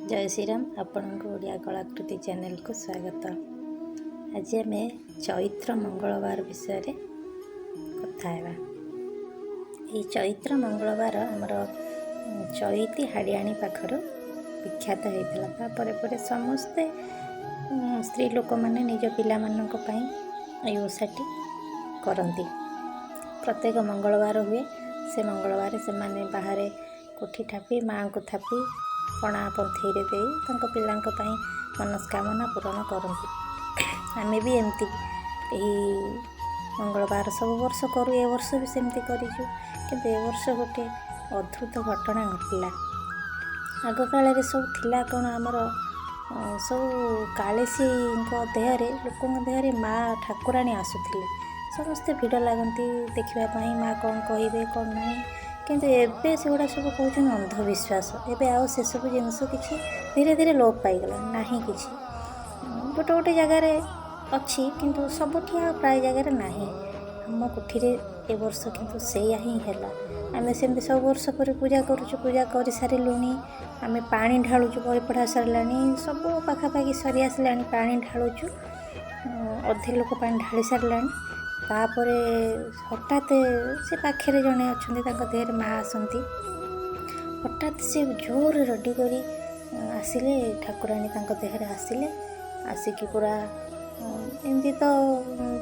ଜୟ ଶ୍ରୀରାମ। ଆପଣଙ୍କୁ ଓଡ଼ିଆ କଳାକୃତି ଚ୍ୟାନେଲକୁ ସ୍ୱାଗତ। ଆଜି ଆମେ ଚୈତ୍ର ମଙ୍ଗଳବାର ବିଷୟରେ କଥା ହେବା। ଏହି ଚୈତ୍ର ମଙ୍ଗଳବାର ଆମର ଚଇତି ହାଡ଼ିଆଣୀ ପାଖରୁ ବିଖ୍ୟାତ ହେଇଥିଲା। ତାପରେ ପରେ ସମସ୍ତେ ସ୍ତ୍ରୀ ଲୋକମାନେ ନିଜ ପିଲାମାନଙ୍କ ପାଇଁ ଏହି ଓଷାଟି କରନ୍ତି। ପ୍ରତ୍ୟେକ ମଙ୍ଗଳବାର ହୁଏ। ସେ ମଙ୍ଗଳବାର ସେମାନେ ବାହାରେ କୋଠି ଥାପି, ମାଆଙ୍କୁ ଥାପି, ପଣା ପନ୍ଥେଇରେ ଦେଇ ତାଙ୍କ ପିଲାଙ୍କ ପାଇଁ ମନସ୍କାମନା ପୂରଣ କରନ୍ତି। ଆମେ ବି ଏମିତି ଏହି ମଙ୍ଗଳବାର ସବୁ ବର୍ଷ କରୁ। ଏ ବର୍ଷ ବି ସେମିତି କରିଛୁ। କିନ୍ତୁ ଏ ବର୍ଷ ଗୋଟେ ଅଦ୍ଭୁତ ଘଟଣା ଘଟିଲା। ଆଗକାଳରେ ସବୁ ଥିଲା କ'ଣ, ଆମର ସବୁ କାଳିସୀଙ୍କ ଦେହରେ, ଲୋକଙ୍କ ଦେହରେ ମା ଠାକୁରାଣୀ ଆସୁଥିଲେ। ସମସ୍ତେ ଭିଡ଼ ଲାଗନ୍ତି ଦେଖିବା ପାଇଁ, ମା କ'ଣ କହିବେ, କ'ଣ ନାହିଁ। କିନ୍ତୁ ଏବେ ସେଗୁଡ଼ା ସବୁ କହୁଛନ୍ତି ଅନ୍ଧବିଶ୍ୱାସ। ଏବେ ଆଉ ସେସବୁ ଜିନିଷ କିଛି ଧୀରେ ଧୀରେ ଲୋପ ପାଇଗଲା ନାହିଁ। କିଛି ଗୋଟେ ଗୋଟେ ଜାଗାରେ ଅଛି, କିନ୍ତୁ ସବୁଠି ଆଉ ପ୍ରାୟ ଜାଗାରେ ନାହିଁ। ଆମ କୋଠିରେ ଏ ବର୍ଷ କିନ୍ତୁ ସେଇଆ ହିଁ ହେଲା। ଆମେ ସେମିତି ସବୁ ବର୍ଷ ପରି ପୂଜା କରୁଛୁ। ପୂଜା କରିସାରିଲୁଣି। ଆମେ ପାଣି ଢାଳୁଛୁ। ବହି ପଢ଼ା ସରିଲାଣି, ସବୁ ପାଖାପାଖି ସରି ଆସିଲାଣି। ପାଣି ଢାଳୁଛୁ। ଅଧେ ଲୋକ ପାଣି ଢାଳି ସାରିଲାଣି। ତାପରେ ହଠାତ୍ ସେ ପାଖରେ ଜଣେ ଅଛନ୍ତି, ତାଙ୍କ ଦେହରେ ମା ଆସନ୍ତି। ହଠାତ୍ ସେ ଜୋରରେ ରଡ଼ି କରି ଆସିଲେ। ଠାକୁରାଣୀ ତାଙ୍କ ଦେହରେ ଆସିଲେ। ଆସିକି ପୁରା ଏମିତି ତ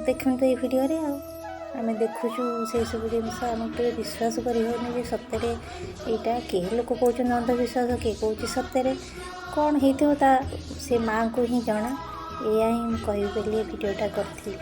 ଦେଖନ୍ତୁ ଏଇ ଭିଡ଼ିଓରେ। ଆଉ ଆମେ ଦେଖୁଛୁ ସେଇ ସବୁ ଜିନିଷ। ଆମକୁ ଟିକେ ବିଶ୍ୱାସ କରି ହେଉନି ଯେ ସତରେ ଏଇଟା। କେହି ଲୋକ କହୁଛନ୍ତି ଅନ୍ଧବିଶ୍ୱାସ, କିଏ କହୁଛି ସତରେ। କ'ଣ ହେଇଥିବ ତା ସେ ମାଆଙ୍କୁ ହିଁ ଜଣା। ଏଇଆ ହିଁ ମୁଁ କହିବି ବୋଲି ଏ ଭିଡ଼ିଓଟା କରିଥିଲି।